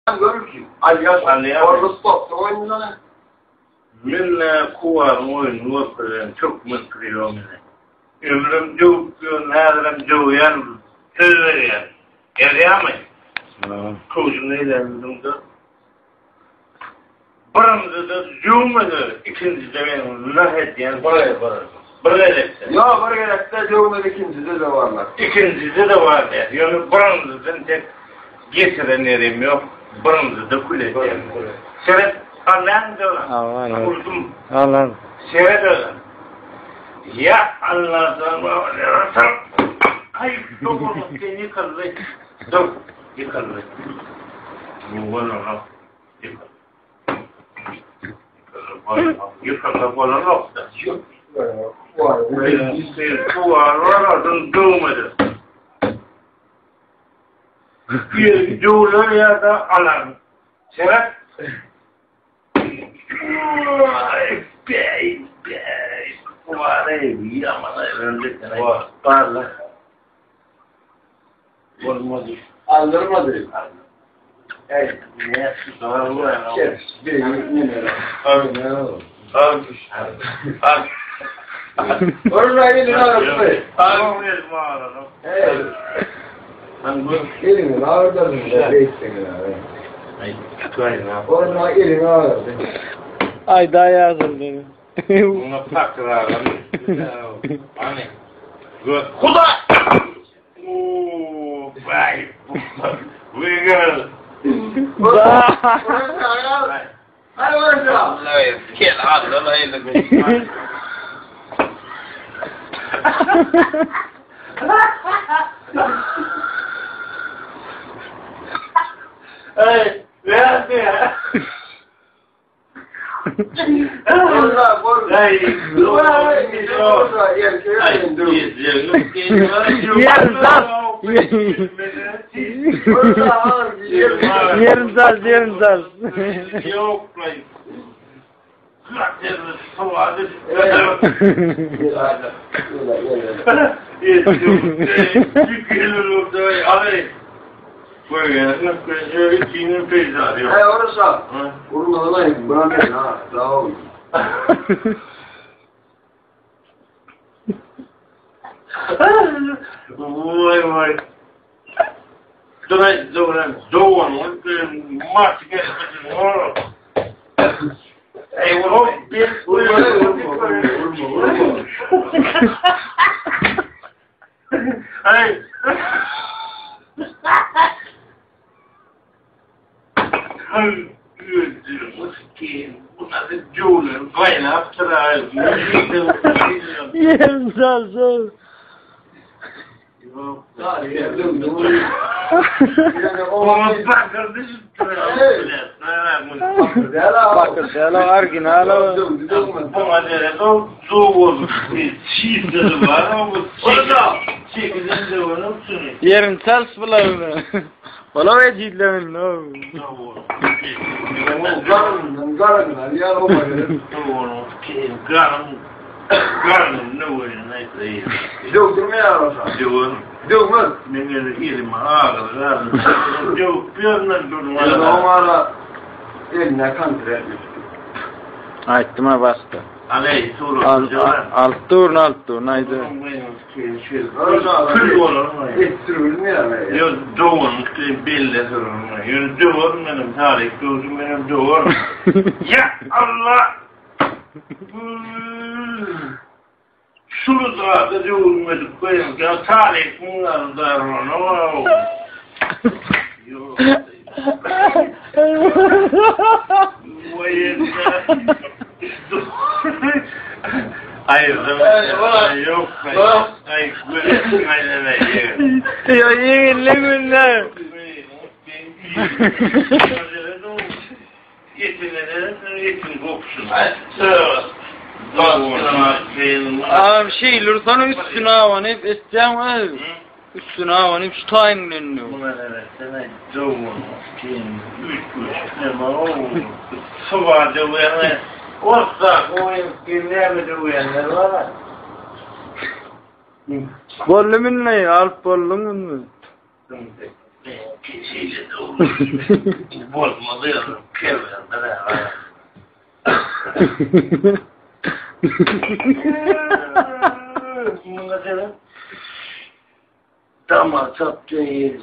Görki, alýar. Alýar. Orly stopda oýnuna. Men Kuwaryň oýnuny görkezen türkmen priýomyny. Ömrüm döwüp ýörün, häzirem döwýän, söz berýän. Ýazýarmy? Köwşüň eýländiňde. Birinjide döwmedi, ikinjide men nah edýän bir bir bir gezekde. Ýok, bir gezekde döwmedi, ikinjide de barlar. Ikinjide de bar diýýär. Ýöne birinjiden tek getiren ýerim ýok. Birinjide kül edýän. Seret, alýan döwran. Urdum. Alan. Seret özüň. Ýa Allahdan Aý, doganlyk sen ýykyldy. Dur, ýykyldy. Bolanok. Ýykylsa bolanok-da. Kuwar bar, adyn döwmedi. Ýeri döwler ýa-da alar. Seret. Bey, bey. Kuwary ýaman aýrandy. Barla. Bolmady. Aldyrmady. Ey, ne Kes, bir ne Al. Al. Al. Orla elini ağrıttı. Al. Hey. Ben bu Elini ağrıdın da beýtsin abi. Ay, tutayım Orla elini ağrıttı. Ay daha yazıldı. Buna takrarım. Hani. Huda! Oo, vay. Uygar. Hadi orla. Gel al lan hayırlı Hey, ver ya. Orla, orla. Hey, Orla, erkeğe döndü. Orla ağır bir Yerim saz, yerim saz. Yok lan. Hey orası. Vurma lan buna ne ha? Daha oldu. Vay vay. Dolan dolan dolan maç Ey vurma Vurma vurma vurma vurma. Ay. Yerim saz. Bakır delo original. Yerim saz bular. Bala ve cidlemin no. Garından garından ya o bakır. Dövdürme ya orası. Dövmez. Yani o ara eline kan diretmiş. Aytdım ha bastı. Aley, Al, al, durun alt durun haydi. Kül olur mu? Ettirilme yani. Yo doğun belli sorun. Yo doğun benim tarih doğun benim doğun. Ya Allah! Şunu da da doğulmadık koyayım. Ya tarih bunların da onu. Yok. Vay Hayır, yok. Ay, Ya yeminli günler. Ağam şeyler sana üstüne avanıp isteyen var. Üstüne avanıp şu tayın önünü. Bollu minne alıp bollu minne. Şeýle de Bolmaz ýa, kerwende. Muňa sebäp damar çatdy.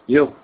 Ýok.